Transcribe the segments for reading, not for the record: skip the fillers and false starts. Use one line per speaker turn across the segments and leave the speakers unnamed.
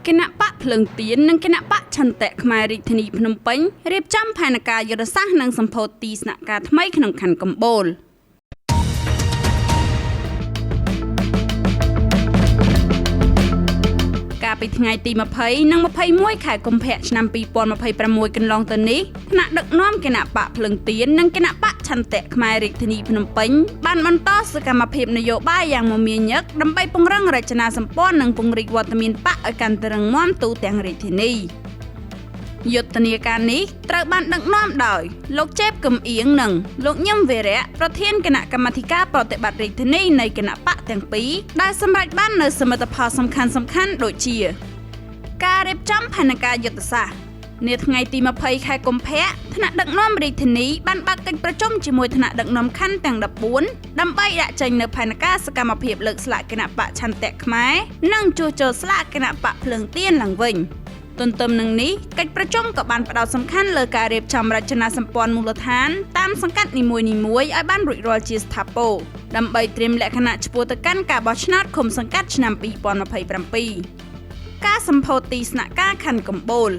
គណបក្សភ្លើងទៀននិងគណបក្សឆន្ទៈខ្មែររាជធានីភ្នំពេញរៀបចំផែនការយុទ្ធសាស្ត្រនិងសម្ពោធទីស្នាក់ការថ្មីក្នុងខណ្ឌកំបូលកាលពីថ្ងៃទី20និង21ខែកុម្ភៈឆ្នាំ2026កន្លងទៅនេះថ្នាក់ដឹកនាំគណបក្សភ្លើងទៀននិងគណបក្សឆន្ទៈខ្មែររាជធានីភ្នំពេញបានបន្តសកម្មភាពនយោបាយយ៉ាងមមាញឹកដើម្បីពង្រឹងរចនាសម្ព័ន្ធនិងពង្រីកវត្តមានបក្សឲ្យកាន់តែរឹងមាំទូទាំងរាជធានីយុទ្ធនាការនេះត្រូវបានដឹកនាំដោយលោកជេបកឹមអៀងនិងលោកញឹមវីរៈប្រធានគណៈកម្មាធិការប្រតិបត្តិរាជធានីនៃគណបក្សទាំងពីរដែលសម្រេចបាននូវសមិទ្ធផលសំខាន់ៗដូចជាការរៀបចំផែនការយុទ្ធសាស្ត្រនាថ្ងៃទី20ខែកុម្ភៈថ្នាក់ដឹកនាំរាជធានីបានបើកកិច្ចប្រជុំជាមួយថ្នាក់ដឹកនាំខណ្ឌទាំង14ដើម្បីដាក់ចេញនូវផែនការសកម្មភាពលើកស្លាកគណបក្សឆន្ទៈខ្មែរនិងជួសជុលស្លាកគណបក្សភ្លើងទៀនឡើងវិញទន្ទឹមនឹងនេះកិច្ចប្រជុំក៏បានផ្ដោតសំខាន់លើការរៀបចំរចនាសម្ព័ន្ធមូលដ្ឋានតាមសង្កាត់នីមួយៗឲ្យបានរួចរាល់ជាស្ថាពរដើម្បីត្រៀមលក្ខណៈឆ្ពោះទៅកាន់ការបោះឆ្នោតឃុំសង្កាត់ឆ្នាំ2027ការសម្ពោធទីស្នាក់ការខណ្ឌកំបូល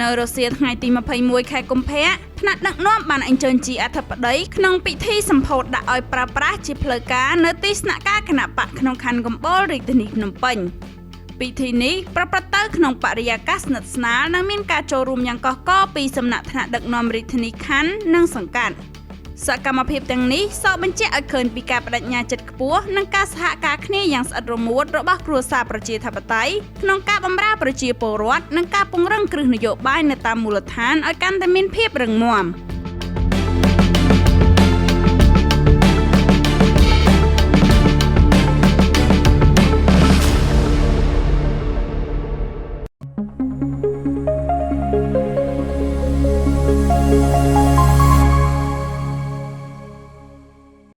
នៅរសៀលថ្ងៃទី21ខែកុម្ភៈថ្នាក់ដឹកនាំបានអញ្ជើញជាអធិបតីក្នុងពិធីសម្ពោធដាក់ឲ្យប្រើប្រាស់ជាផ្លូវការនៅទីស្នាក់ការគណបក្សក្នុងខណ្ឌកំបូលរាជធានីភ្នំពេញពិធីនេះប្រព្រឹត្តទៅក្នុងបរិយាកាសស្និទ្ធស្នាលនិងមានការចូលរួមយ៉ាងកុះករពីសំណាក់ថ្នាក់ដឹកនាំរាជធានីខណ្ឌនិងសង្កាត់សកម្មភាពទាំងនេះសបញ្ជាក់ឲ្យឃើញពីការបដិញ្ញាចិត្តខ្ពស់និងការសហការគ្នាយ៉ាងស្អិតរមួតរបស់គ្រួសារប្រជាធិបតេយ្យក្នុងការបម្រើប្រជាពលរដ្ឋនិងការពង្រឹងគ្រឹះនយោបាយនៅតាមមូលដ្ឋានឲ្យកាន់តែមានភាពរឹងមាំ